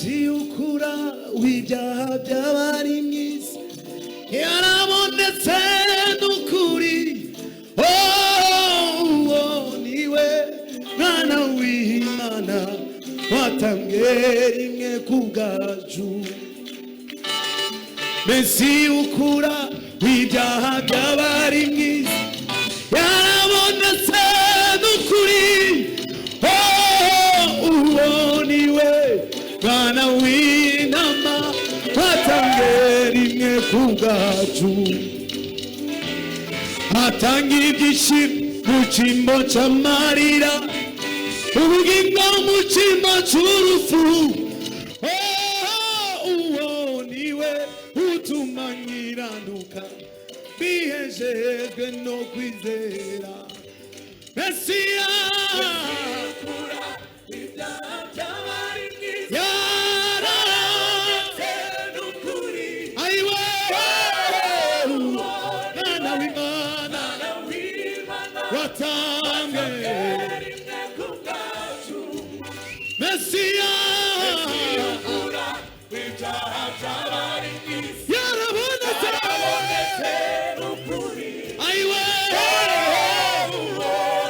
Mesiya ukura w'ibyaha by'abari mu isi yarabonetse n'ukuri. Oh, uwo niwe mwana w'Imana watambwe rimwe ku bwacu. Mesiya ukura w'ibyaha by'abari mu isi yarabonetse n'ukuri. Oh, uwo niwe mwana w'intama watambwe rimwe ku bwacu, atanga ibyishimo mu cyimbo cy'amarira, ubugingo mu cyimbo cy'urupfu. Oh, uwo niwe utuma nkiranuka bihejejwe no kwizera. Mesiya Ibyaha by'abari mu isi yarabonetse n'ukuri. Ayiwe, mwana w'Imana w'Imana watambwe rimwe ku bwacu. Mesiya Ukura ibyaha by'abari mu isi yarabonetse yarabonetse n'ukuri. Ayiwe,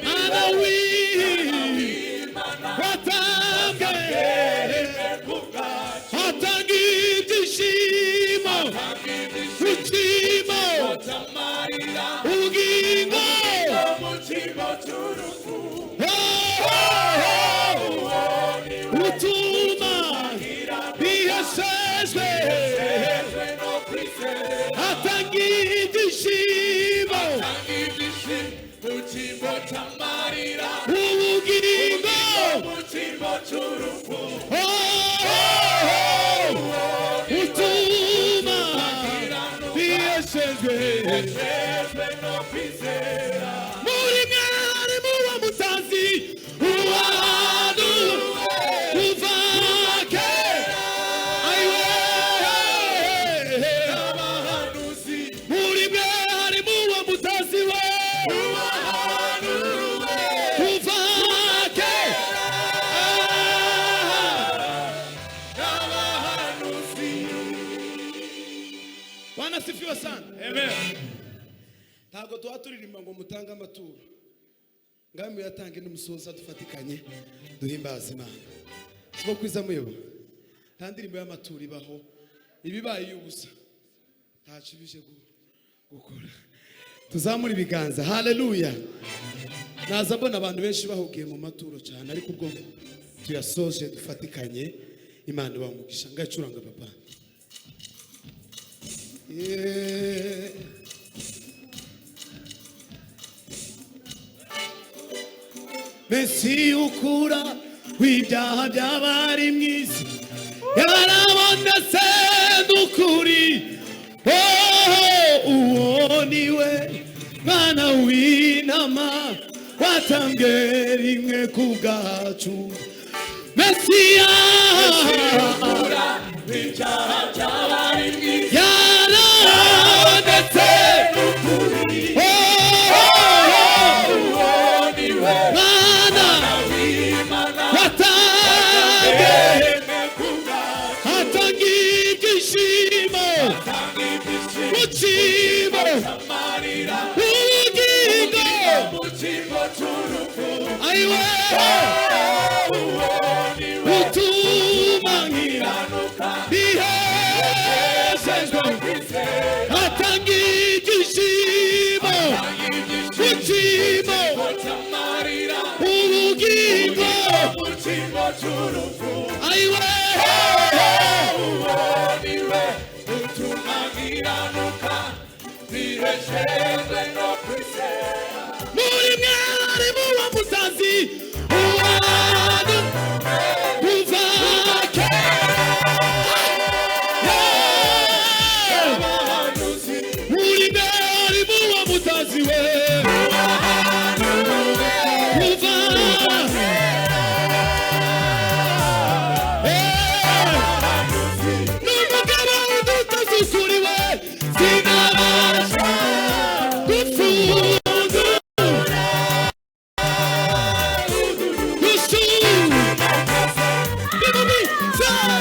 mwana w'Imana watambwe Rimwe ku bwacu. Atanga ibyishimo mu cyimbo cy'amarira, ubugingo mu cyimbo cy'urupfu. Utuma biheshejwe Hejwe no kwizera. Atanga ibyishimo Ibyishimo mu cyimbo cy'amarira, ubugingo mu cyimbo cy'urupfu. Utuma biheshejwe Hejwe no kwizera. Muri mwe harimo uwo mutazi uwantu kuva kera. Ayiwe, Abahanuzi. Muri mwe harimo uwo mutazi we Uwahanuwe kuva kera. Abahanuzi. Bwana sifiwe sana. Amen. Ntabwo tuba turirimba ngo mutange amaturo, ngaho muyatange n'umusoza dufatikanye duhimbaza Imana. Siko kwiza muyobo? Nta ndirimbo y'amaturo ibaho, ibibaye iy'ubusa, ntacyo ibije gukora. Tuzamure ibiganza. Haleluya! Naza mbona abantu benshi bahugiye mu maturo cyane, ariko ubwo tuyasoje dufatikanye, Imana ibaha umugisha. Ngacuranga, papa. Yeah. Mesiya ukura w'ibyaha by'abari mu isi yarabonetse n'ukuri. Oh, uwo niwe mwana w'intama watambwe rimwe ku bwacu. Mesiya Ibyaha by'abari mu isi yarabonetse. Oh, uwo niwe mwana w'Imana watambwe rimwe ku bwacu. Atanga ibyishimo Tanga ibyishimo mu cyimbo cy'amarira, ubugingo mu cyimbo cy'urupfu. Ayiwe, Uwo niwe utuma nkira nkiranuka bihejejwe kwizera. Atanga ibyishimo Tanga mu ibyishimo cyimbo cy'amarira, ubugingo mu cyimbo cy'urupfu. Ayiwe, Uwo niwe utuma nkiranuka bihejejwe no kwizera. Muri mwe harimo uwo mutazi uwantu kuva kera. Abahanuzi. Muri mwe harimo uwo mutazi we kuva. N'umugabo udutazukuriwe sinabasha gupfundura. Bye.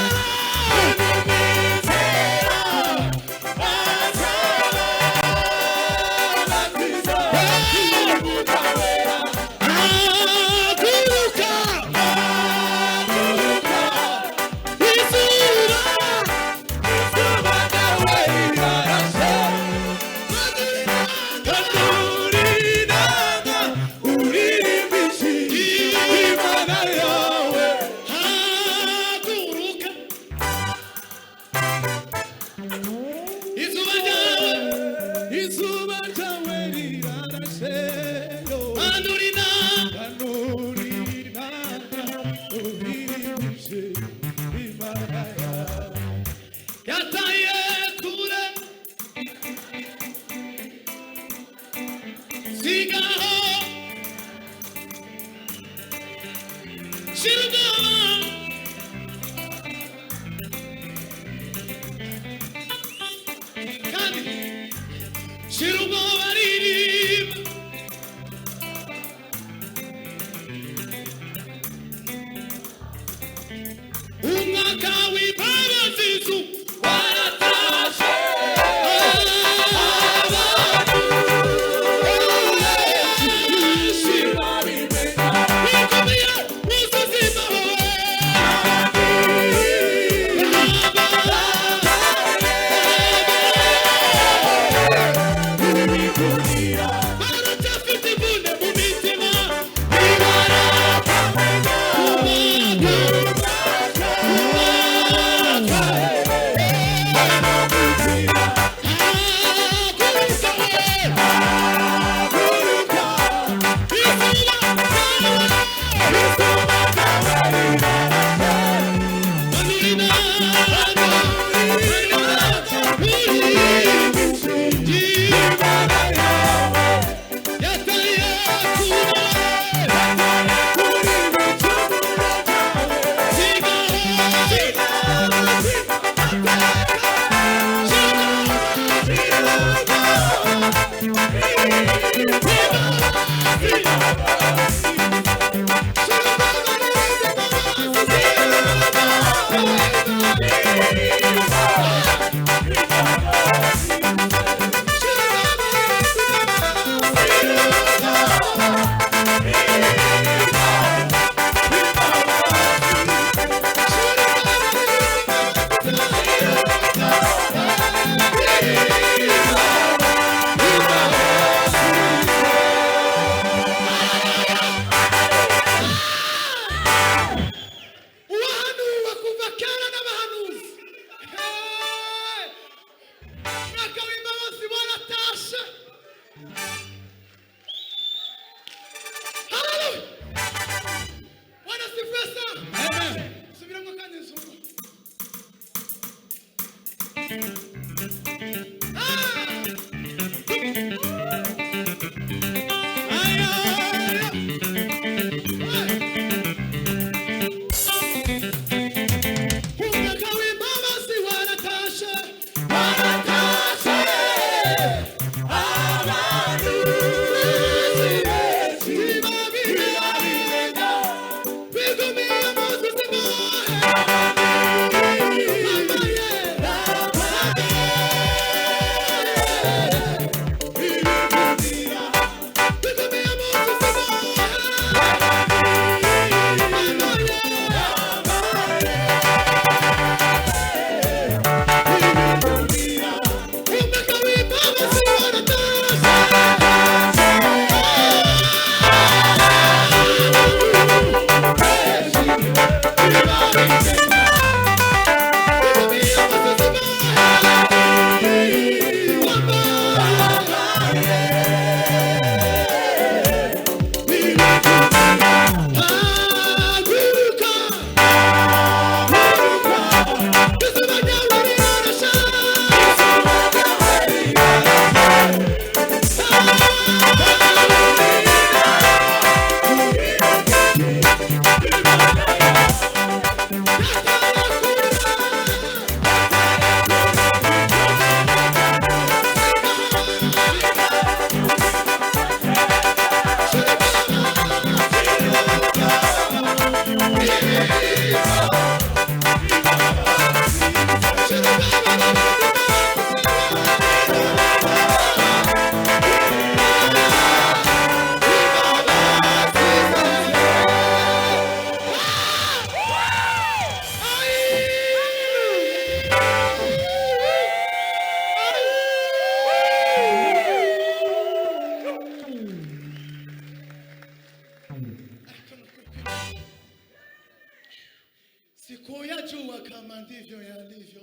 Sikuyajua kama ndivyo yalivyo,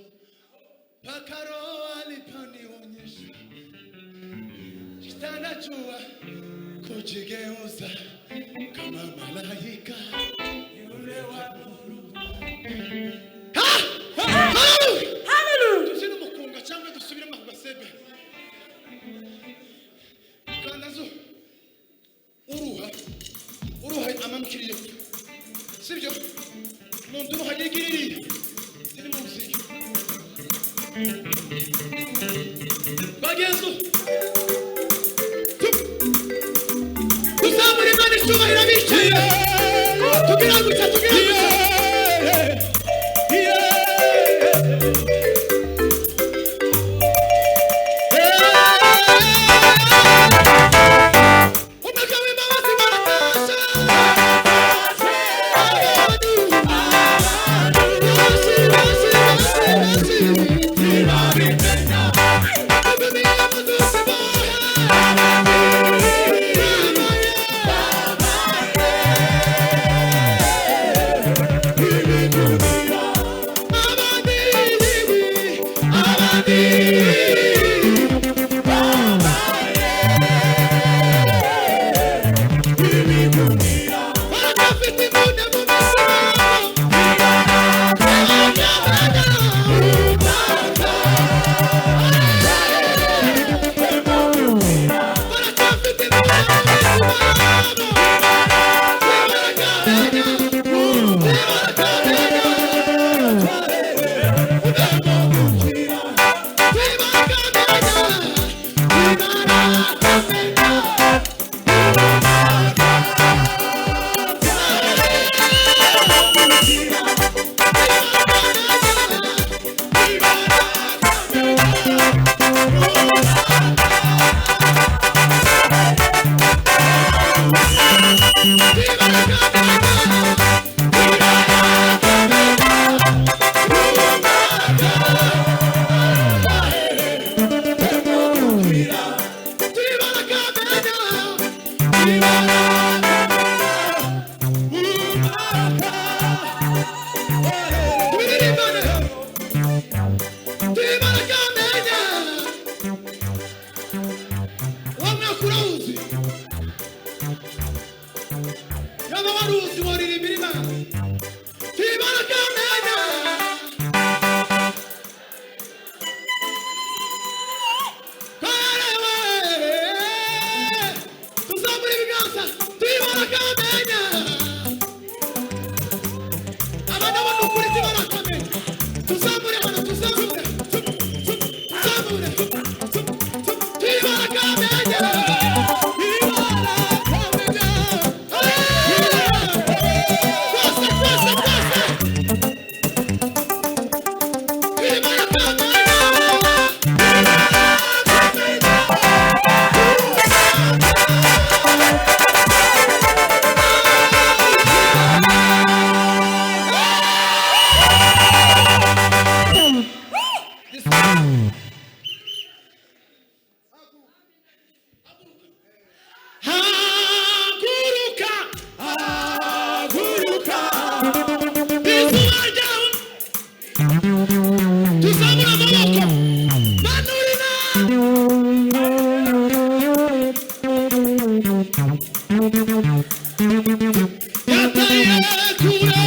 mpaka Roho aliponionyesha. Shetani anajua kujigeuza kama malaika yule wa nuru. Hallelujah. Tubyine umukunga cyangwa dusubiremo ako gasebe kandazo. Uruha uruha amanukiriye, sibyo? Umuntu uruha yigiririye ziri mu nzira bagenzi. Tuzamura Imana icyubahiro abicaye, tugira gutya, tugira gutya. Umwaka w'imbabazi baratashe. Abantu benshi, benshi, benshi, benshi. Ababimenya mudusi bohe. Abandi, abandi. Baracyafite imbunda mu mitima yabo. Baracyafite imbunda mu mitima yabo. Yaba waruzi woririmbira Imana. Tibarakamenya. Karewe. Tuzamure ibiganza. Tibarakamenya. Aba nabo ni ukuri tibarakamenya. Tuzamure hano, tuzamure. Tuzamure. Tibarakamenya. Tibarakamenya. Twese, twese, twese. Tibarakamenya. Haguruka, haguruka, izuba ryawe. Tuzamura amaboko, manurira. Yataye kure.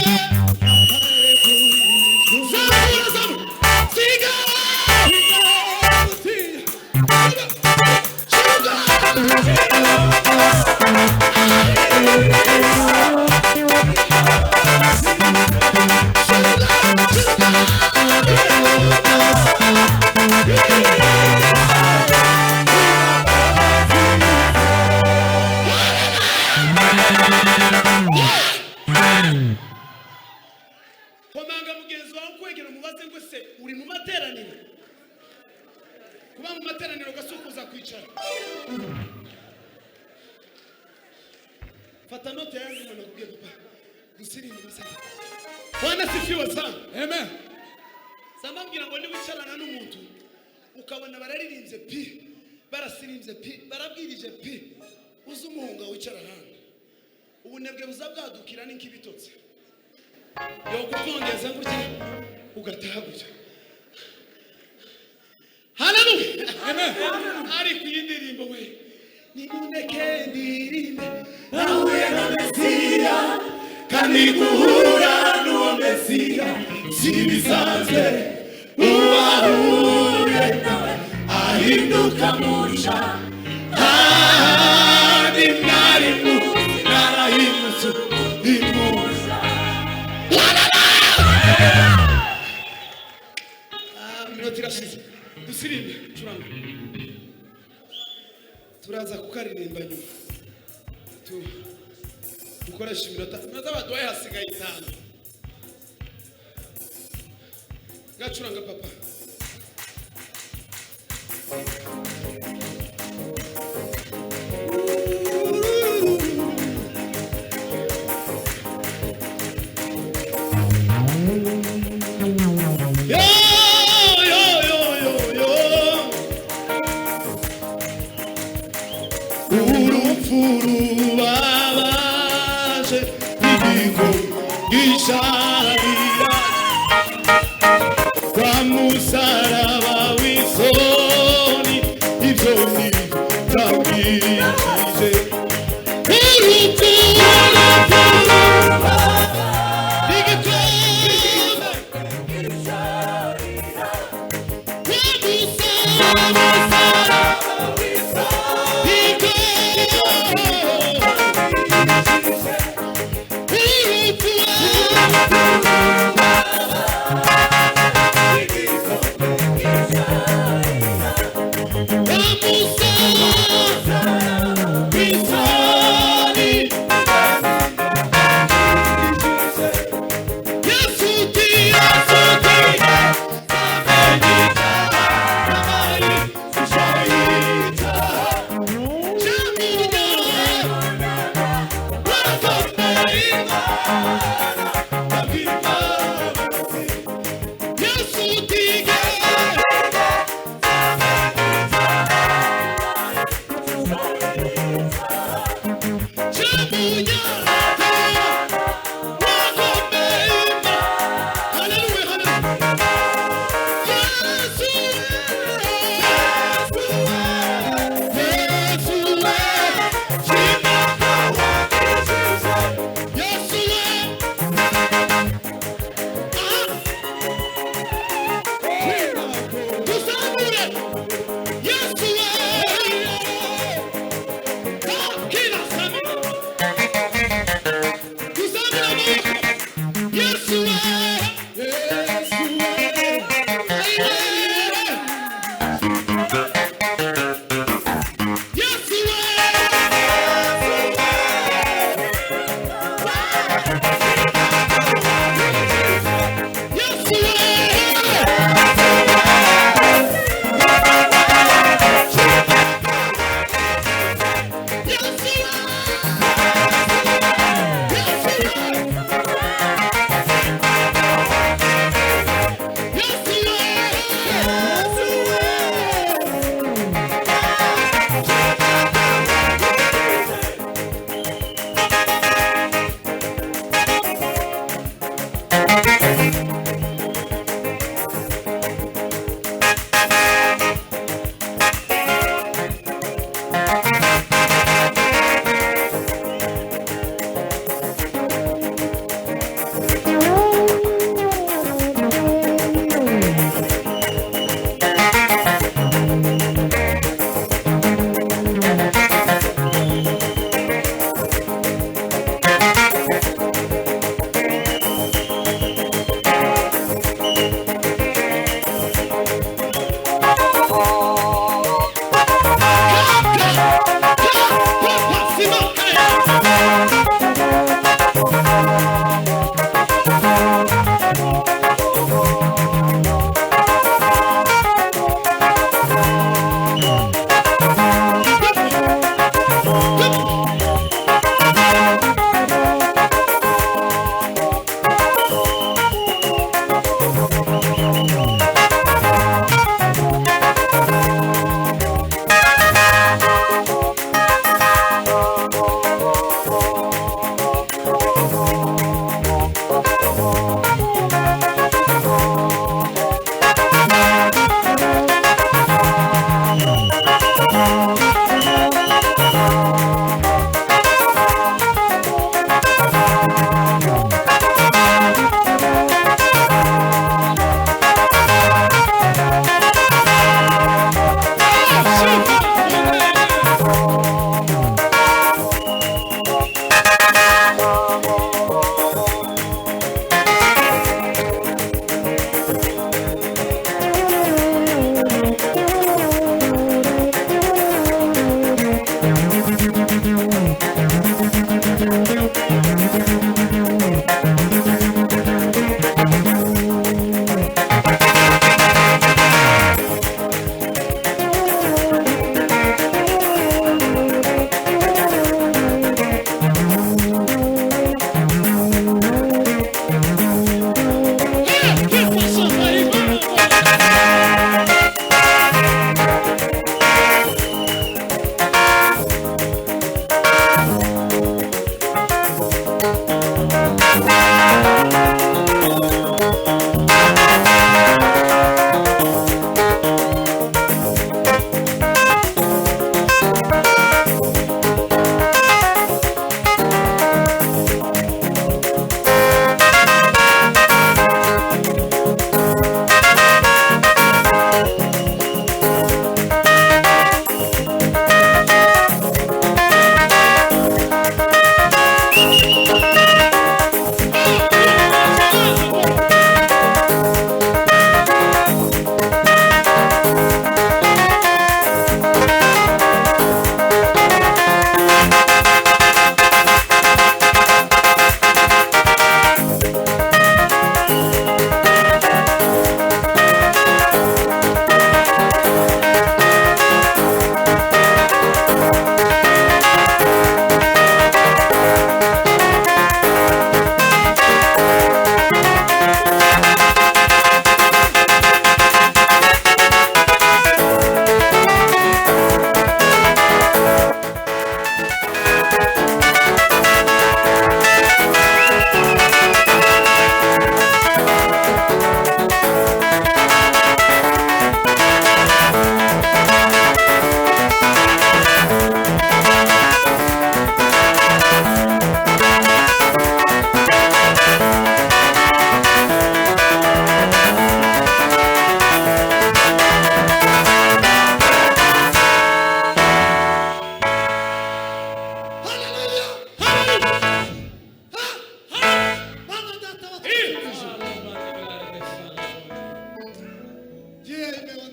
Zamura, zamura. Siga. Siga. Komanga mugenzi wawe ukwegera, umubaze ngo: "Se uri mu materaniro?" Kuba mu materaniro gasukuza kwicara. Fata note yangu mwana kubwira papa dusirimbe musaka. Bwana sifiwe sana. Amen. Sambabwira ngo niba wicarana n'umuntu ukabona bararirimbye pi, barasirimbye pi, barabwirije pi, uze umuhunga wicara ahandi. Ubunebwe buza bwadukira ni nk'ibitotsi. Yokukongeza gutya ugataha gutya. Haleluya. Amen. Ariko iyi ndirimbo we, nimundeke ndirimbe, nahuye na Mesiya, kandi guhura n'uwo Mesiya si ibisanzwe. Uwahuye nawe ahinduka muca, kandi mwari muzi narahindutse imuza. Iminota irashize, dusirimbe, curanga, turaza kukaririmba nyuma. Dukoresha iminota baduhaye, hasigaye 5. Gacuranga papa. Yo, yo, yo, yo, yo. Urupfu rubabaje n'igigo gisharira kwa musaraba w'isoni, ibyo ni byabwirije. Urupfu n'igikombe kwa musaraba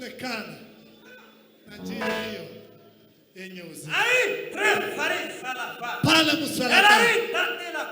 Itaonekana na njia hiyo yenye uzima Aí, preferência la fa. pale msalabani. Ela